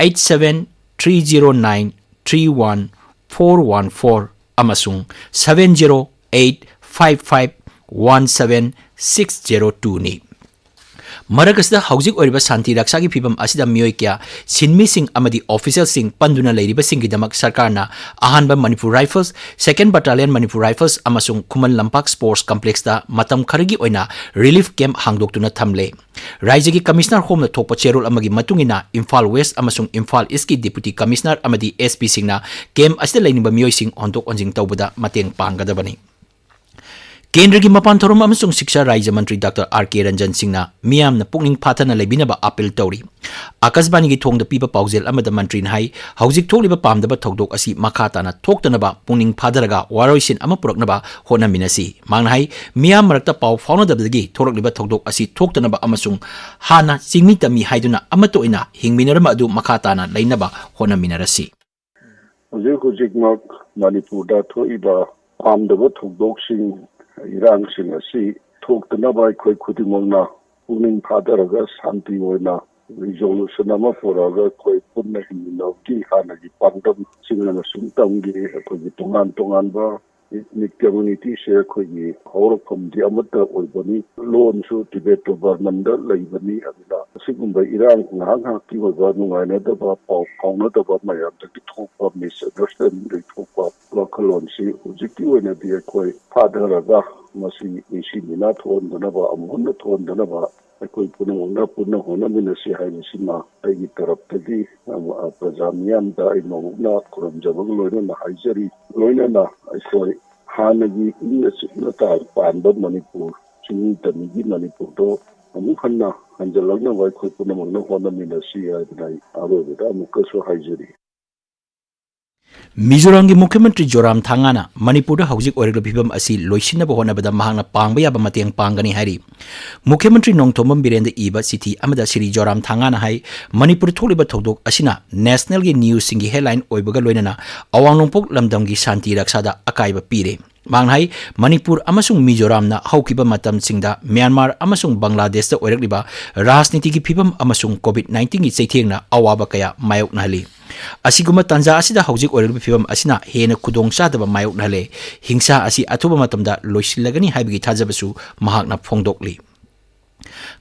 eight seven three zero nine three one four one four ꯑꯃꯁꯨꯡ seven zero eight five five one seven six zero two ꯅꯤ꯫ ꯃꯔꯛ ꯑꯁꯤꯗ ꯍꯧꯖꯤꯛ ꯑꯣꯏꯔꯤꯕ ꯁꯥꯟꯇꯤ ꯔꯛꯁꯥꯒꯤ ꯐꯤꯕꯝ ꯑꯁꯤꯗ ꯃꯤꯑꯣꯏ ꯀꯌꯥ, ꯁꯤꯟꯃꯤꯁꯤꯡ ꯑꯃꯗꯤ ꯑꯣꯐꯤꯁꯤꯌꯦꯜꯁꯤꯡ ꯄꯟꯗꯨꯅ ꯂꯩꯔꯤꯕꯁꯤꯡꯒꯤꯗꯃꯛ ꯁꯔꯀꯥꯔꯅ ꯑꯍꯥꯟꯕ ꯃꯅꯤꯄꯨꯔ ꯔꯥꯏꯐꯜꯁ, ꯁꯦꯀꯦꯟ ꯕꯠꯇꯥꯂꯤꯌꯟ ꯃꯅꯤꯄꯨꯔ ꯔꯥꯏꯐꯜꯁ ꯑꯃꯁꯨꯡ ꯈꯨꯃꯟ ꯂꯝꯄꯥꯛ ꯁ꯭ꯄꯣꯔꯠꯁ ꯀꯝꯄ꯭ꯂꯦꯛꯁꯇ ꯃꯇꯝ ꯈꯔꯒꯤ ꯑꯣꯏꯅ ꯔꯤꯂꯤꯐ ꯀꯦꯝꯞ ꯍꯥꯡꯗꯣꯛꯇꯨꯅ ꯊꯝꯂꯦ꯫ ꯔꯥꯏꯖ꯭ꯌꯒꯤ ꯀꯃꯤꯁꯅꯔ ꯍꯣꯝꯅ ꯊꯣꯛꯄ ꯆꯦꯔꯣꯜ ꯑꯃꯒꯤ ꯃꯇꯨꯡ ꯏꯟꯅ ꯏꯝꯐꯥꯜ ꯋꯦꯁ꯭ꯠ ꯑꯃꯁꯨꯡ ꯏꯝꯐꯥꯜ ꯏꯁ꯭ꯠꯀꯤ ꯗꯤꯄꯨꯇꯤ ꯀꯃꯤꯁꯅꯔ ꯑꯃꯗꯤ ꯑꯦꯁ ꯄꯤꯁꯤꯡꯅ ꯀꯦꯝꯞ ꯑꯁꯤꯗ ꯂꯩꯅꯤꯡꯕ ꯃꯤꯑꯣꯏꯁꯤꯡ ꯍꯣꯟꯗꯣꯛ ꯍꯣꯟꯖꯤꯟ ꯇꯧꯕꯗ ꯃꯇꯦꯡ ꯄꯥꯡꯒꯗꯕꯅꯤ꯫ ꯀꯦꯟꯗ꯭ꯔꯒꯤ ꯃꯄꯥꯟ ꯊꯧꯔꯝ ꯑꯃꯁꯨꯡ ꯁꯤꯛꯁꯥ ꯔꯥꯖ꯭ꯌ ꯃꯟꯇ꯭ꯔꯤ ꯗꯥꯛꯇꯔ ꯑꯥꯔ ꯀꯦ ꯔꯟꯖꯟ ꯁꯤꯡꯅ ꯃꯤꯌꯥꯝꯅ ꯄꯨꯛꯅꯤꯡ ꯐꯥꯊꯅ ꯂꯩꯕꯤꯅꯕ ꯑꯥꯄꯤꯜ ꯇꯧꯔꯤ꯫ ꯑꯀꯥꯁꯕꯥꯅꯤꯒꯤ ꯊꯣꯡꯗ ꯄꯤꯕ ꯄꯥꯎꯖꯦꯜ ꯑꯃꯗ ꯃꯟꯇ꯭ꯔꯤꯅ ꯍꯥꯏ, ꯍꯧꯖꯤꯛ ꯊꯣꯛꯂꯤꯕ ꯄꯥꯝꯗꯕ ꯊꯧꯗꯣꯛ ꯑꯁꯤ ꯃꯈꯥ ꯇꯥꯅ ꯊꯣꯛꯇꯅꯕ ꯄꯨꯛꯅꯤꯡ ꯐꯥꯊꯔꯒ ꯋꯥꯔꯣꯏꯁꯤꯟ ꯑꯃ ꯄꯨꯔꯛꯅꯕ ꯍꯣꯠꯅꯃꯤꯟꯅꯁꯤ꯫ ꯃꯍꯥꯛꯅ ꯍꯥꯏ, ꯃꯤꯌꯥꯝ ꯃꯔꯛꯇ ꯄꯥꯎ ꯐꯥꯎꯅꯗꯕꯗꯒꯤ ꯊꯣꯛꯂꯛꯂꯤꯕ ꯊꯧꯗꯣꯛ ꯑꯁꯤ ꯊꯣꯛꯇꯅꯕ ꯑꯃꯁꯨꯡ ꯍꯥꯟꯅ ꯆꯤꯡꯃꯤ ꯇꯝꯃꯤ ꯍꯥꯏꯗꯨꯅ ꯑꯃꯠꯇ ꯑꯣꯏꯅ ꯍꯤꯡꯃꯤꯟꯅꯔꯝꯕ ꯑꯗꯨ ꯃꯈꯥ ꯇꯥꯅ ꯂꯩꯅꯕ ꯍꯣꯠꯅꯃꯤꯟꯅꯔꯁꯤ꯫ ꯍꯧꯖꯤꯛ ꯍꯧꯖꯤꯛꯃꯛ ꯃꯅꯤꯄꯨꯔꯗ ꯊꯣꯛꯏꯕ ꯄꯥꯝꯗꯕ ꯊꯧꯗꯣꯛꯁꯤꯡ, ꯏꯔꯥꯡꯁꯤꯡ ꯑꯁꯤ ꯊꯣꯛꯇꯅꯕ ꯑꯩꯈꯣꯏ ꯈꯨꯗꯤꯡꯃꯛꯅ ꯄꯨꯛꯅꯤꯡ ꯐꯥꯊꯔꯒ ꯁꯥꯟꯇꯤ ꯑꯣꯏꯅ ꯔꯤꯖꯣꯂꯨꯁꯟ ꯑꯃ ꯄꯨꯔꯛꯑꯒ ꯑꯩꯈꯣꯏ ꯄꯨꯟꯅ ꯍꯤꯡꯃꯤꯟꯅꯕꯒꯤ ꯍꯥꯟꯅꯒꯤ ꯄꯥꯟꯗꯝꯁꯤꯡ ꯑꯃꯁꯨꯡ ꯇꯝꯒꯤ ꯑꯩꯈꯣꯏꯒꯤ ꯇꯣꯉꯥꯟ ꯇꯣꯉꯥꯟꯕ ꯏꯊꯅꯤꯛ ꯀꯝꯃ꯭ꯌꯨꯅꯤꯇꯤꯁꯦ ꯑꯩꯈꯣꯏꯒꯤ ꯍꯧꯔꯛꯐꯝꯗꯤ ꯑꯃꯠꯇ ꯑꯣꯏꯕꯅꯤ꯫ ꯂꯣꯟꯁꯨ ꯇꯤꯕꯦꯇꯣ ꯕꯔꯃꯟꯗ ꯂꯩꯕꯅꯤ꯫ ꯑꯗꯨꯅ ꯑꯁꯤꯒꯨꯝꯕ ꯏꯔꯥꯡ ꯉꯥꯏꯍꯥꯛ ꯉꯥꯏꯍꯥꯛꯀꯤ ꯑꯣꯏꯕ ꯅꯨꯡꯉꯥꯏꯅꯗꯕ, ꯄꯥꯎ ꯐꯥꯎꯅꯗꯕ ꯃꯌꯥꯝꯗꯒꯤ ꯊꯣꯛꯄ, ꯃꯤꯁꯑꯟꯗꯔꯁꯇꯦꯟꯗꯤꯡꯗꯒꯤ ꯊꯣꯛꯄ ꯋꯥꯈꯜꯂꯣꯟꯁꯤ ꯍꯧꯖꯤꯛꯀꯤ ꯑꯣꯏꯅꯗꯤ ꯑꯩꯈꯣꯏ ꯐꯥꯊꯔꯒ ꯃꯁꯤ ꯅꯤꯡꯁꯤ ꯃꯤꯅꯥ ꯊꯣꯛꯍꯟꯗꯅꯕ, ꯑꯃꯨꯛ ꯍꯟꯅ ꯊꯣꯛꯍꯟꯗꯅꯕ ꯑꯩꯈꯣꯏ ꯄꯨꯝꯅꯃꯛꯅ ꯄꯨꯟꯅ ꯍꯣꯠꯅꯃꯤꯟꯅꯁꯤ ꯍꯥꯏꯕꯁꯤꯃ ꯑꯩꯒꯤ ꯇꯔꯞꯇꯒꯤ, ꯑ, ꯄ꯭ꯔꯖꯥ ꯃꯤꯌꯥꯝꯗ ꯑꯩ ꯃꯕꯨꯛꯅ ꯈꯨꯔꯨꯝꯖꯕꯒ ꯂꯣꯏꯅꯅ ꯍꯥꯏꯖꯔꯤ꯫ ꯂꯣꯏꯅꯅ ꯑꯩꯈꯣꯏ ꯍꯥꯟꯅꯒꯤ ꯏꯪꯅ ꯆꯤꯛꯅ ꯇꯥ-, ꯄꯥꯟꯕ ꯃꯅꯤꯄꯨꯔ, ꯆꯤꯡꯃꯤ ꯇꯝꯃꯤꯒꯤ ꯃꯅꯤꯄꯨꯔꯗꯣ ꯑꯃꯨꯛ ꯍꯟꯅ ꯍꯟꯖꯤꯜꯂꯛꯅꯕ ꯑꯩꯈꯣꯏ ꯄꯨꯝꯅꯃꯛꯅ ꯍꯣꯠꯅꯃꯤꯟꯅꯁꯤ ꯍꯥꯏꯗꯅ ꯑꯩ ꯑꯔꯣꯏꯕꯗ ꯑꯃꯨꯛꯀꯁꯨ ꯍꯥꯏꯖꯔꯤ꯫ ꯃꯤꯖꯣꯔꯥꯝꯒꯤ ꯃꯨꯈ꯭ꯌ ꯃꯟꯇ꯭ꯔꯤ ꯖꯣꯔꯥꯝ ꯊꯥꯡꯒꯥꯅ ꯃꯅꯤꯄꯨꯔꯗ ꯍꯧꯖꯤꯛ ꯑꯣꯏꯔꯛꯂꯤꯕ ꯐꯤꯕꯝ ꯑꯁꯤ ꯂꯣꯏꯁꯤꯟꯅꯕ ꯍꯣꯠꯅꯕꯗ ꯃꯍꯥꯛꯅ ꯄꯥꯡꯕ ꯌꯥꯕ ꯃꯇꯦꯡ ꯄꯥꯡꯒꯅꯤ ꯍꯥꯏꯔꯤ꯫ ꯃꯨꯈ꯭ꯌ ꯃꯟꯇ꯭ꯔꯤ ꯅꯣꯡꯊꯣꯝꯕꯝ ꯕꯤꯔꯦꯟꯗ ꯏꯕ ꯆꯤꯊꯤ ꯑꯃꯗ ꯁ꯭ꯔꯤ ꯖꯣꯔꯥꯝ ꯊꯥꯡꯒꯥꯅ ꯍꯥꯏ, ꯃꯅꯤꯄꯨꯔꯗ ꯊꯣꯛꯂꯤꯕ ꯊꯧꯗꯣꯛ ꯑꯁꯤꯅ ꯅꯦꯁꯅꯦꯜꯒꯤ ꯅ꯭ꯌꯨꯁꯁꯤꯡꯒꯤ ꯍꯦꯗꯂꯥꯏꯟ ꯑꯣꯏꯕꯒ ꯂꯣꯏꯅꯅ ꯑꯋꯥꯡ ꯅꯣꯡꯄꯣꯛ ꯂꯝꯗꯝꯒꯤ ꯁꯥꯟꯇꯤ ꯔꯛꯁꯥꯗ ꯑꯀꯥꯏꯕ ꯄꯤꯔꯦ꯫ ꯃꯍꯥꯛꯅ ꯍꯥꯏ, ꯃꯅꯤꯄꯨꯔ ꯑꯃꯁꯨꯡ ꯃꯤꯖꯣꯔꯥꯝꯅ ꯍꯧꯈꯤꯕ ꯃꯇꯝꯁꯤꯡꯗ ꯃ꯭ꯌꯥꯟꯃꯥꯔ ꯑꯃꯁꯨꯡ ꯕꯪꯒ꯭ꯂꯥꯗꯦꯁꯇ ꯑꯣꯏꯔꯛꯂꯤꯕ ꯔꯥꯖꯅꯤꯇꯤꯒꯤ ꯐꯤꯕꯝ ꯑꯃꯁꯨꯡ ꯀꯣꯚꯤꯗ ꯅꯥꯏꯟꯇꯤꯟꯒꯤ ꯆꯩꯊꯦꯡꯅ ꯑꯋꯥꯕ ꯀꯌꯥ ꯃꯥꯌꯣꯛꯅꯍꯜꯂꯤ꯫ ꯑꯁꯤꯒꯨꯝꯕ ꯇꯥꯟꯖꯥ ꯑꯁꯤꯗ ꯍꯧꯖꯤꯛ ꯑꯣꯏꯔꯛꯂꯤꯕ ꯐꯤꯕꯝ ꯑꯁꯤꯅ ꯍꯦꯟꯅ ꯈꯨꯗꯣꯡ ꯆꯥꯗꯕ ꯃꯥꯌꯣꯛꯅꯍꯜꯂꯦ꯫ ꯍꯤꯡꯁꯥ ꯑꯁꯤ ꯑꯊꯨꯕ ꯃꯇꯝꯗ ꯂꯣꯏꯁꯤꯜꯂꯒꯅꯤ ꯍꯥꯏꯕꯒꯤ ꯊꯥꯖꯕꯁꯨ ꯃꯍꯥꯛꯅ ꯐꯣꯡꯗꯣꯛꯂꯤ꯫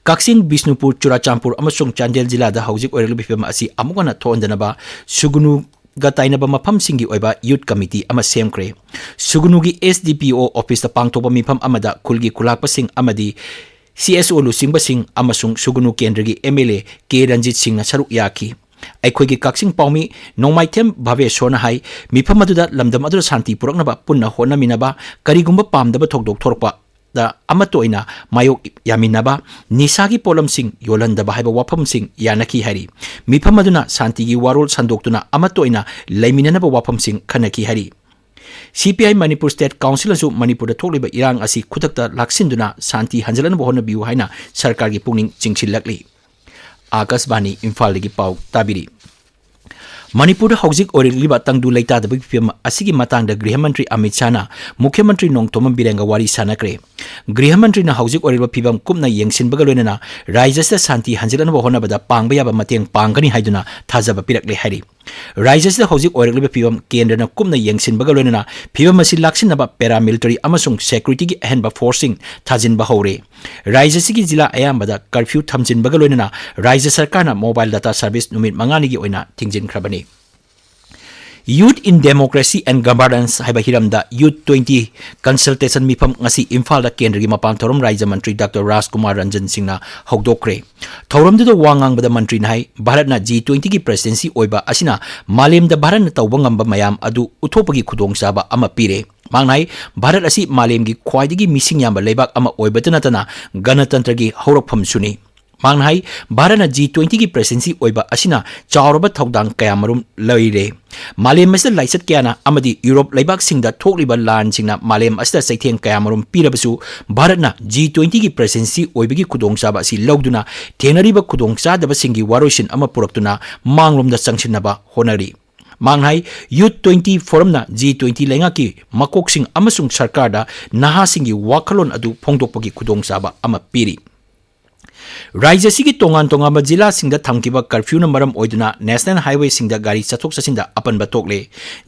ꯀꯛꯆꯤꯡ, ꯕꯤꯁꯅꯨꯄꯨꯔ, ꯆꯨꯔꯥꯆꯥꯟꯄꯨꯔ ꯑꯃꯁꯨꯡ ꯆꯥꯟꯗꯦꯜ ꯖꯤꯂꯥꯗ ꯍꯧꯖꯤꯛ ꯑꯣꯏꯔꯛꯂꯤꯕ ꯐꯤꯕꯝ ꯑꯁꯤ ꯑꯃꯨꯛ ꯍꯟꯅ ꯊꯣꯛꯍꯟꯗꯅꯕ ꯁꯨꯒꯅꯨꯒ ꯇꯥꯏꯅꯕ ꯃꯐꯝꯁꯤꯡꯒꯤ ꯑꯣꯏꯕ ꯌꯨꯠ ꯀꯃꯤꯇꯤ ꯑꯃ ꯁꯦꯝꯈ꯭ꯔꯦ꯫ ꯁꯨꯒꯅꯨꯒꯤ ꯑꯦꯁ ꯗꯤ ꯄꯤ ꯑꯣ ꯑꯣꯐꯤꯁꯇ ꯄꯥꯡꯊꯣꯛꯄ ꯃꯤꯐꯝ ꯑꯃꯗ ꯈꯨꯜꯒꯤ ꯈꯨꯂꯥꯛꯄꯁꯤꯡ ꯑꯃꯗꯤ ꯁꯤ ꯑꯦꯁ ꯑꯣ ꯂꯨꯆꯤꯡꯕꯁꯤꯡ ꯑꯃꯁꯨꯡ ꯁꯨꯒꯅꯨ ꯀꯦꯟꯗ꯭ꯔꯒꯤ M L A K Ranjit ꯁꯤꯡꯅ ꯁꯔꯨꯛ ꯌꯥꯈꯤ꯫ ꯑꯩꯈꯣꯏꯒꯤ ꯀꯛꯆꯤꯡ ꯄꯥꯎꯃꯤ ꯅꯣꯡꯃꯥꯏꯊꯦꯝ ꯚꯥꯕꯦꯁꯣꯔꯅ ꯍꯥꯏ, ꯃꯤꯐꯝ ꯑꯗꯨꯗ ꯂꯝꯗꯝ ꯑꯗꯨꯗ ꯁꯥꯟꯇꯤ ꯄꯨꯔꯛꯅꯕ ꯄꯨꯟꯅ ꯍꯣꯠꯅꯃꯤꯟꯅꯕ, ꯀꯔꯤꯒꯨꯝꯕ ꯄꯥꯝꯗꯕ ꯊꯧꯗꯣꯛ ꯊꯣꯔꯛꯄꯗ ꯑꯃꯠꯇ ꯑꯣꯏꯅ ꯃꯥꯌꯣꯛ ꯌꯥꯃꯤꯟꯅꯕ, ꯅꯤꯁꯥꯒꯤ ꯄꯣꯠꯂꯝꯁꯤꯡ ꯌꯣꯜꯍꯟꯗꯕ ꯍꯥꯏꯕ ꯋꯥꯐꯝꯁꯤꯡ ꯌꯥꯅꯈꯤ ꯍꯥꯏꯔꯤ꯫ ꯃꯤꯐꯝ ꯑꯗꯨꯅ ꯁꯥꯟꯇꯤꯒꯤ ꯋꯥꯔꯣꯜ ꯁꯟꯗꯣꯛꯇꯨꯅ ꯑꯃꯠꯇ ꯑꯣꯏꯅ ꯂꯩꯃꯤꯟꯅꯅꯕ ꯋꯥꯐꯝꯁꯤꯡ ꯈꯟꯅꯈꯤ ꯍꯥꯏꯔꯤ꯫ ꯁꯤ ꯄꯤ ꯑꯥꯏ ꯃꯅꯤꯄꯨꯔ ꯁ꯭ꯇꯦꯠ ꯀꯥꯎꯟꯁꯤꯜꯅꯁꯨ ꯃꯅꯤꯄꯨꯔꯗ ꯊꯣꯛꯂꯤꯕ ꯏꯔꯥꯡ ꯑꯁꯤ ꯈꯨꯗꯛꯇ ꯂꯥꯛꯁꯤꯟꯗꯨꯅ ꯁꯥꯟꯇꯤ ꯍꯟꯖꯤꯜꯂꯛꯅꯕ ꯍꯣꯠꯅꯕꯤꯌꯨ ꯍꯥꯏꯅ ꯁꯔꯀꯥꯔꯒꯤ ꯄꯨꯛꯅꯤꯡ ꯆꯤꯡꯁꯤꯜꯂꯛꯂꯤ꯫ ꯑꯥꯀꯥꯁꯕꯥꯅꯤ ꯏꯝꯐꯥꯜꯗꯒꯤ ꯄꯥꯎ ꯇꯥꯕꯤꯔꯤ꯫ ꯃꯅꯤꯄꯨꯔꯗ ꯍꯧꯖꯤꯛ ꯑꯣꯏꯔꯛꯂꯤꯕ ꯇꯪꯗꯨ ꯂꯩꯇꯥꯗꯕꯒꯤ ꯐꯤꯕꯝ ꯑꯁꯤꯒꯤ ꯃꯇꯥꯡꯗ ꯒ꯭ꯔꯤꯍ ꯃꯟꯇ꯭ꯔꯤ ꯑꯃꯤꯠ ꯁꯥꯍꯅ ꯃꯨꯈ꯭ꯌ ꯃꯟꯇ꯭ꯔꯤ ꯅꯣꯡꯊꯣꯝꯕꯝ ꯕꯤꯔꯦꯟꯒ ꯋꯥꯔꯤ ꯁꯥꯟꯅꯈ꯭ꯔꯦ꯫ ꯒ꯭ꯔꯤꯍ ꯃꯟꯇ꯭ꯔꯤꯅ ꯍꯧꯖꯤꯛ ꯑꯣꯏꯔꯛꯂꯤꯕ ꯐꯤꯕꯝ ꯀꯨꯞꯅ ꯌꯦꯡꯁꯤꯟꯕꯒ ꯂꯣꯏꯅꯅ ꯔꯥꯖ꯭ꯌ ꯑꯁꯤꯗ ꯁꯥꯟꯇꯤ ꯍꯟꯖꯤꯜꯂꯛꯅꯕ ꯍꯣꯠꯅꯕꯗ ꯄꯥꯡꯕ ꯌꯥꯕ ꯃꯇꯦꯡ ꯄꯥꯡꯒꯅꯤ ꯍꯥꯏꯗꯨꯅ ꯊꯥꯖꯕ ꯄꯤꯔꯛꯂꯦ ꯍꯥꯏꯔꯤ꯫ ꯔꯥꯖ꯭ꯌ ꯑꯁꯤꯗ ꯍꯧꯖꯤꯛ ꯑꯣꯏꯔꯛꯂꯤꯕ ꯐꯤꯕꯝ ꯀꯦꯟꯗ꯭ꯔꯅ ꯀꯨꯞꯅ ꯌꯦꯡꯁꯤꯟꯕꯒ ꯂꯣꯏꯅꯅ ꯐꯤꯕꯝ ꯑꯁꯤ ꯂꯥꯛꯁꯤꯟꯅꯕ ꯄꯦꯔꯥꯃꯤꯂꯤꯇꯔꯤ ꯑꯃꯁꯨꯡ ꯁꯦꯀ꯭ꯌꯨꯔꯤꯇꯤꯒꯤ ꯑꯍꯦꯟꯕ ꯐꯣꯔꯁꯁꯤꯡ ꯊꯥꯖꯤꯟꯕ ꯍꯧꯔꯦ꯫ ꯔꯥꯖ꯭ꯌ ꯑꯁꯤꯒꯤ ꯖꯤꯂꯥ ꯑꯌꯥꯝꯕꯗ ꯀꯔꯐ꯭ꯌꯨ ꯊꯝꯖꯤꯟꯕꯒ ꯂꯣꯏꯅꯅ ꯔꯥꯖ꯭ꯌ ꯁꯔꯀꯥꯔꯅ ꯃꯣꯕꯥꯏꯜ ꯗꯇꯥ ꯁꯔꯚꯤꯁ ꯅꯨꯃꯤꯠ ꯃꯉꯥꯅꯤꯒꯤ ꯑꯣꯏꯅ ꯊꯤꯡꯖꯤꯟꯈ꯭ꯔꯕꯅꯤ꯫ Youth in Democracy and Governance ꯍꯥꯏꯕ ꯍꯤꯔꯝꯗ ꯌꯨꯊ ꯇ꯭ꯋꯦꯟꯇꯤ ꯀꯟꯁꯜꯇꯦꯁꯟ ꯃꯤꯐꯝ ꯉꯁꯤ ꯏꯝꯐꯥꯜꯗ ꯀꯦꯟꯗ꯭ꯔꯒꯤ ꯃꯄꯥꯟ ꯊꯧꯔꯝ ꯔꯥꯖ꯭ꯌ ꯃꯟꯇ꯭ꯔꯤ ꯗꯥꯛꯇꯔ ꯔꯥꯖꯀꯨꯃꯥꯔ ꯔꯟꯖꯟ ꯁꯤꯡꯅ ꯍꯧꯗꯣꯛꯈ꯭ꯔꯦ꯫ ꯊꯧꯔꯝꯗꯨꯗ ꯋꯥ ꯉꯥꯡꯕꯗ ꯃꯟꯇ꯭ꯔꯤꯅ ꯍꯥꯏ, ꯚꯥꯔꯠꯅ ꯖꯤ ꯇ꯭ꯋꯦꯟꯇꯤꯒꯤ ꯄ꯭ꯔꯦꯁꯤꯗꯦꯟꯁꯤ ꯑꯣꯏꯕ ꯑꯁꯤꯅ ꯃꯥꯂꯦꯝꯗ ꯚꯥꯔꯠꯅ ꯇꯧꯕ ꯉꯝꯕ ꯃꯌꯥꯝ ꯑꯗꯨ ꯎꯠꯊꯣꯛꯄꯒꯤ ꯈꯨꯗꯣꯡꯆꯥꯕ ꯑꯃ ꯄꯤꯔꯦ꯫ ꯃꯍꯥꯛꯅ ꯍꯥꯏ, ꯚꯥꯔꯠ ꯑꯁꯤ ꯃꯥꯂꯦꯝꯒꯤ ꯈ꯭ꯋꯥꯏꯗꯒꯤ ꯃꯤꯁꯤꯡ ꯌꯥꯝꯕ ꯂꯩꯕꯥꯛ ꯑꯃ ꯑꯣꯏꯕꯇ ꯅꯠꯇꯅ ꯒꯅꯇꯟꯇ꯭ꯔꯒꯤ ꯍꯧꯔꯛꯐꯝꯁꯨꯅꯤ꯫ ꯃꯍꯥꯛꯅ ꯍꯥꯏ, ꯚꯥꯔꯠꯅ ꯖꯤ ꯇ꯭ꯋꯦꯟꯇꯤꯒꯤ ꯄ꯭ꯔꯦꯁꯤꯗꯦꯟꯁꯤ ꯑꯣꯏꯕ ꯑꯁꯤꯅ ꯆꯥꯎꯔꯕ ꯊꯧꯗꯥꯡ ꯀꯌꯥꯃꯔꯨꯝ ꯂꯩꯔꯦ꯫ ꯃꯥꯂꯦꯝ ꯑꯁꯤꯗ ꯂꯥꯏꯆꯠ ꯀꯌꯥꯅ ꯑꯃꯗꯤ ꯌꯨꯔꯣꯞ ꯂꯩꯕꯥꯛꯁꯤꯡꯗ ꯊꯣꯛꯂꯤꯕ ꯂꯥꯟꯁꯤꯡꯅ ꯃꯥꯂꯦꯝ ꯑꯁꯤꯗ ꯆꯩꯊꯦꯡ ꯀꯌꯥꯃꯔꯨꯝ ꯄꯤꯔꯕꯁꯨ, ꯚꯥꯔꯠꯅ ꯖꯤ ꯇ꯭ꯋꯦꯟꯇꯤꯒꯤ ꯄ꯭ꯔꯦꯁꯤꯗꯦꯟꯁꯤ ꯑꯣꯏꯕꯒꯤ ꯈꯨꯗꯣꯡꯆꯥꯕ ꯑꯁꯤ ꯂꯧꯗꯨꯅ ꯊꯦꯡꯅꯔꯤꯕ ꯈꯨꯗꯣꯡꯆꯥꯗꯕꯁꯤꯡꯒꯤ ꯋꯥꯔꯣꯏꯁꯤꯟ ꯑꯃ ꯄꯨꯔꯛꯇꯨꯅ ꯃꯥꯡꯂꯣꯝꯗ ꯆꯪꯁꯤꯟꯅꯕ ꯍꯣꯠꯅꯔꯤ꯫ ꯃꯍꯥꯛꯅ ꯍꯥꯏ, ꯌꯨꯊ ꯇ꯭ꯋꯦꯟꯇꯤ ꯐꯣꯔꯝꯅ ꯖꯤ ꯇ꯭ꯋꯦꯟꯇꯤ ꯂꯩꯉꯥꯛꯀꯤ ꯃꯀꯣꯛꯁꯤꯡ ꯑꯃꯁꯨꯡ ꯁꯔꯀꯥꯔꯗ ꯅꯍꯥꯁꯤꯡꯒꯤ ꯋꯥꯈꯜꯂꯣꯟ ꯑꯗꯨ ꯐꯣꯡꯗꯣꯛꯄꯒꯤ ꯈꯨꯗꯣꯡꯆꯥꯕ ꯑꯃ ꯄꯤꯔꯤ꯫ ꯔꯥꯖ꯭ꯌ ꯑꯁꯤꯒꯤ ꯇꯣꯉꯥꯟ ꯇꯣꯉꯥꯟꯕ ꯖꯤꯂꯥꯁꯤꯡꯗ ꯊꯝꯈꯤꯕ ꯀꯔꯐ꯭ꯌꯨꯅ ꯃꯔꯝ ꯑꯣꯏꯗꯨꯅ ꯅꯦꯁꯅꯦꯜ ꯍꯥꯏꯋꯦꯁꯤꯡꯗ ꯒꯥꯔꯤ ꯆꯠꯊꯣꯛ ꯆꯠꯁꯤꯟꯗ ꯑꯄꯟꯕ ꯊꯣꯛꯂꯦ꯫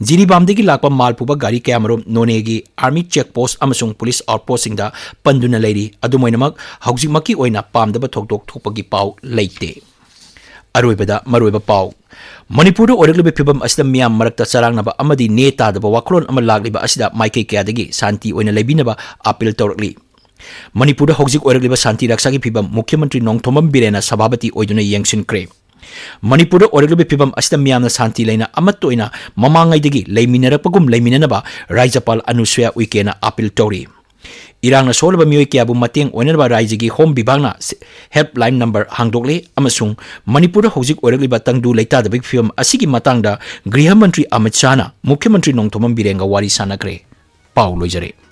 ꯖꯤꯔꯤꯕꯥꯝꯗꯒꯤ ꯂꯥꯛꯄ ꯃꯥꯜ ꯄꯨꯕ ꯒꯥꯔꯤ ꯀꯌꯥꯃꯔꯨꯝ ꯅꯣꯅꯦꯒꯤ ꯑꯥꯔꯃꯤ ꯆꯦꯛ ꯄꯣꯁꯠ ꯑꯃꯁꯨꯡ ꯄꯨꯂꯤꯁ ꯑꯥꯎꯠ ꯄꯣꯁꯠꯁꯤꯡꯗ ꯄꯟꯗꯨꯅ ꯂꯩꯔꯤ꯫ ꯑꯗꯨꯝ ꯑꯣꯏꯅꯃꯛ, ꯍꯧꯖꯤꯛꯃꯛꯀꯤ ꯑꯣꯏꯅ ꯄꯥꯝꯗꯕ ꯊꯧꯗꯣꯛ ꯊꯣꯛꯄꯒꯤ ꯄꯥꯎ ꯂꯩꯇꯦ꯫ ꯑꯔꯣꯏꯕꯗ ꯃꯔꯨꯑꯣꯏꯕ ꯄꯥꯎ꯫ ꯃꯅꯤꯄꯨꯔꯗ ꯑꯣꯏꯔꯛꯂꯤꯕ ꯐꯤꯕꯝ ꯑꯁꯤꯗ ꯃꯤꯌꯥꯝ ꯃꯔꯛꯇ ꯆꯔꯥꯡꯅꯕ ꯑꯃꯗꯤ ꯅꯦ ꯇꯥꯗꯕ ꯋꯥꯈꯜꯂꯣꯟ ꯑꯃ ꯂꯥꯛꯂꯤꯕ ꯑꯁꯤꯗ ꯃꯥꯏꯀꯩ ꯀꯌꯥꯗꯒꯤ ꯁꯥꯟꯇꯤ ꯑꯣꯏꯅ ꯂꯩꯕꯤꯅꯕ ꯑꯥꯄꯤꯜ ꯇꯧꯔꯛꯂꯤ꯫ ꯃꯅꯤꯄꯨꯔꯗ ꯍꯧꯖꯤꯛ ꯑꯣꯏꯔꯛꯂꯤꯕ ꯁꯥꯟꯇꯤ ꯔꯛꯁꯥꯒꯤ ꯐꯤꯕꯝ ꯃꯨꯈ꯭ꯌ ꯃꯟꯇ꯭ꯔꯤ ꯅꯣꯡꯊꯣꯝꯕꯝ ꯕꯤꯔꯦꯟꯅ ꯁꯚꯥꯄꯇꯤ ꯑꯣꯏꯗꯨꯅ ꯌꯦꯡꯁꯤꯟꯈ꯭ꯔꯦ꯫ ꯃꯅꯤꯄꯨꯔꯗ ꯑꯣꯏꯔꯛꯂꯤꯕ ꯐꯤꯕꯝ ꯑꯁꯤꯗ ꯃꯤꯌꯥꯝꯅ ꯁꯥꯟꯇꯤ ꯂꯩꯅ ꯑꯃꯠꯇ ꯑꯣꯏꯅ ꯃꯃꯥꯡꯉꯩꯗꯒꯤ ꯂꯩꯃꯤꯟꯅꯔꯛꯄꯒꯨꯝ ꯂꯩꯃꯤꯟꯅꯅꯕ ꯔꯥꯖ꯭ꯌꯄꯥꯜ ꯑꯅꯨꯁꯨꯌꯥ ꯎꯏꯀꯦꯅ ꯑꯥꯄꯤꯜ ꯇꯧꯔꯤ꯫ ꯏꯔꯥꯡꯅ ꯁꯣꯛꯍꯜꯂꯕ ꯃꯤꯑꯣꯏ ꯀꯌꯥꯕꯨ ꯃꯇꯦꯡ ꯑꯣꯏꯅꯅꯕ ꯔꯥꯖ꯭ꯌꯒꯤ ꯍꯣꯝ ꯕꯤꯚꯥꯒꯅ ꯁ-, ꯍꯦꯜꯞꯂꯥꯏꯟ ꯅꯝꯕꯔ ꯍꯥꯡꯗꯣꯛꯂꯦ ꯑꯃꯁꯨꯡ ꯃꯅꯤꯄꯨꯔꯗ ꯍꯧꯖꯤꯛ ꯑꯣꯏꯔꯛꯂꯤꯕ ꯇꯪꯗꯨ ꯂꯩꯇꯥꯗꯕꯒꯤ ꯐꯤꯕꯝ ꯑꯁꯤꯒꯤ ꯃꯇꯥꯡꯗ ꯒ꯭ꯔꯤꯍ ꯃꯟꯇ꯭ꯔꯤ ꯑꯃꯤꯠ ꯁꯥꯍꯅ ꯃꯨꯈ꯭ꯌ ꯃꯟꯇ꯭ꯔꯤ ꯅꯣꯡꯊꯣꯝꯕꯝ ꯕꯤꯔꯦꯟꯒ ꯋꯥꯔꯤ ꯁꯥꯟꯅꯈ꯭ꯔꯦ꯫ ꯄꯥꯎ ꯂꯣꯏꯖꯔꯦ꯫